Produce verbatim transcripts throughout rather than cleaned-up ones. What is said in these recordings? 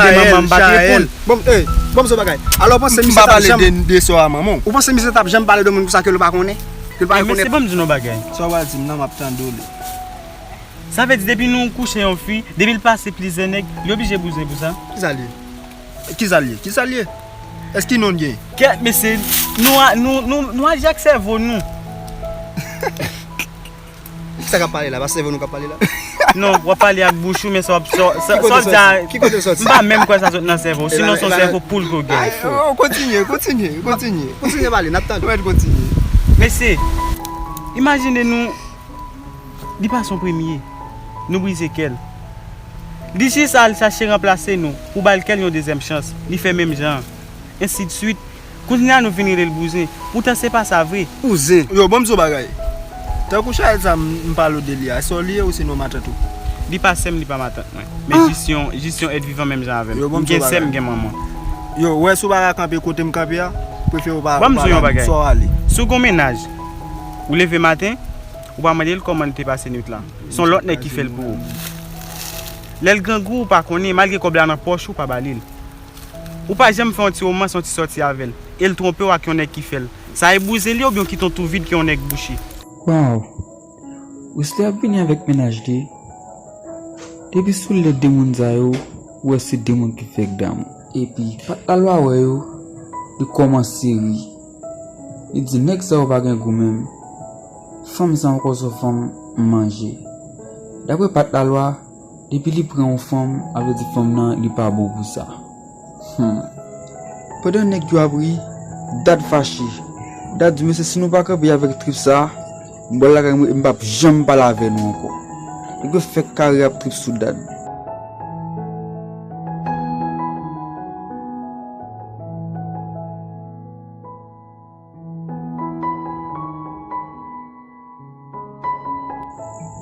de manman m pa t reponn. Bon, eh, bon, se bagay. Alò, w panse misye t ap janm, de, de sè a manman w? Ou panse misye t ap janm pale de moun konsa ke l pa konnen? Ke l pa konnen? Mesye, ban m di nou bagay. Sa w pral di m nan, m ap tande w li. Sa vle di, depi nou kouche yon fi, depi l pase plizyè nèg, li oblije bouzen pou sa? Kisa l ye? Kisa l ye? Kisa l ye? Èske non l gen? Kèt, mesye, nou a, nou, nou, nou aji ak sèvo nou. Kisa k ap pale la? Pa sèvo nou k ap pale la? Non, w ap pale ak bouch ou, men sa w ap, sa, sa, sa w ap di a, ki kote l soti? M pa menm kwè sa sot nan sèvo w, sinon se yon sèvo poul ke w gen. Ay, oh, kontinye, kontinye, kontinye. Kontinye pale, n ap tande. Mèt kontinye. Mesye, imajine nou, li pase yon premye, nou brize kè l. Li jis al chache ranplase nou pou ba l kè l yon dezyèm chans. Li fè menm jan an. Ensi de swit. Kounye a nou vin rele l bouzen. Poutan se pa sa vre. Bouzen. Yo, ban m di w bagay. Tankou Chaël sa m, m pale w de li a, sè w li ye ou se non matant ou? Li pa sè m, li pa matant mwen. Men jis yon, jis yon èt vivan menm jan avè m. M gen sè m, m gen manman. Yo, w wè si w pa ka kanpe kote m kanpe a, prefere w pa, ban m di w yon bagay. Sa w ale. Si w gen yon mennaj, ou leve maten, ou pa mande l kòman l te pase nwit la. Se yon lòt nèg ki fè l pou ou. Lè l grangou, ou pa konnen, malgre kòb la nan pòch ou, pa ba li l. Ou pa janm fè yon ti womans, yon ti sòti avè l. E l twonpe w ak yon nèg ki fè l. Sa e bouzen li oubyen w kite yon twou vid ke yon nèg bouche? Waw! Wesley ap vini avèk mennaj li. Depi sou lè de moun sa yo, ou wè se de moun ki fèk damou. Epi, Pat Lalwa wè yo, li kòmanse ri. Li di, "Nèg sa yo pa gen gou menm. Fanm sa ankò se yon fanm m manje." Daprè Pat Lalwa, depi li pran yon fanm, sa vle di fanm nan, li pa bon pou sa. Hmm. Pandan nèg yo ap ri, Dad fache. Dad di, "Mesye, si nou pa kanpe avèk trip sa, m pral lakay mwen e m p ap janm pale avè nou ankò." Nèg yo fèk kare ap trip sou Dad.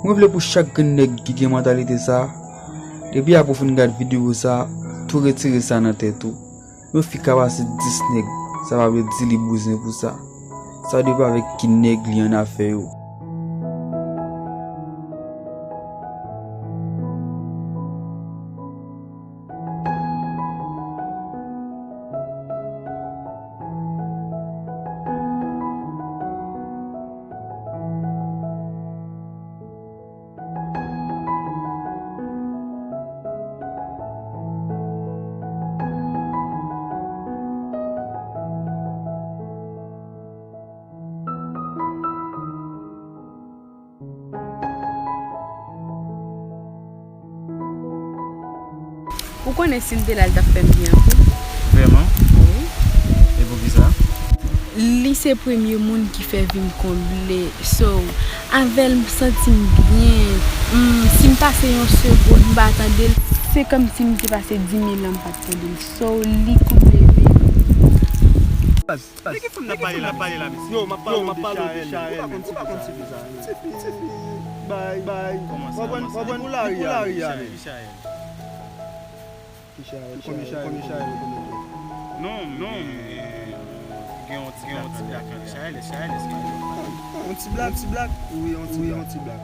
Mwen vle pou chak grenn nèg ki gen mantalite sa, depi apre w fin gad videyo sa, tou retire sa nan tèt ou. Yon fi ka pase dis nèg, sa pa vle di li bouzen pou sa. Sa depann avèk ki nèg li annafè yo. Ou konnen si l te la, l t ap fè m byen anpil. Vrèman? Wi. E poukisa? Li se premye moun ki fè vi m konble. So, avè l, m santi m byen. M, si m pase yon segonn, m pa tande l, se kòmsi m te pase dis mil an, m pa t tande l. So, li konble vi m. Baz, baz. Ki fanm n ap pale la, pale la, mesye? Yo, m ap pale w de Charel. Ou pa konn, ou pa konn tifi sa, wi. Tifi, tifi. Bay, bay. Kòman sa? Kòman sa? Pou lari a, wi. Ki Charel, Charel, konbyen Charel ou konnen tou? Non, non, men gen yon ti, gen yon ti blak nan Charel, Charel, Charel. Yon ti blak, ti blak? Wi, yon ti, wi, yon ti blak.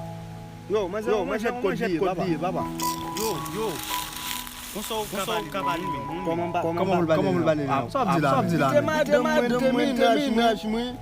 Yo, manzè, manzè, kòd li ye, papa. Yo, yo. Konsa ou ka pale moun. Kòman, kòman pou l pale la? Sa w ap di la? Kite madanm mwen, kite mennaj mwen.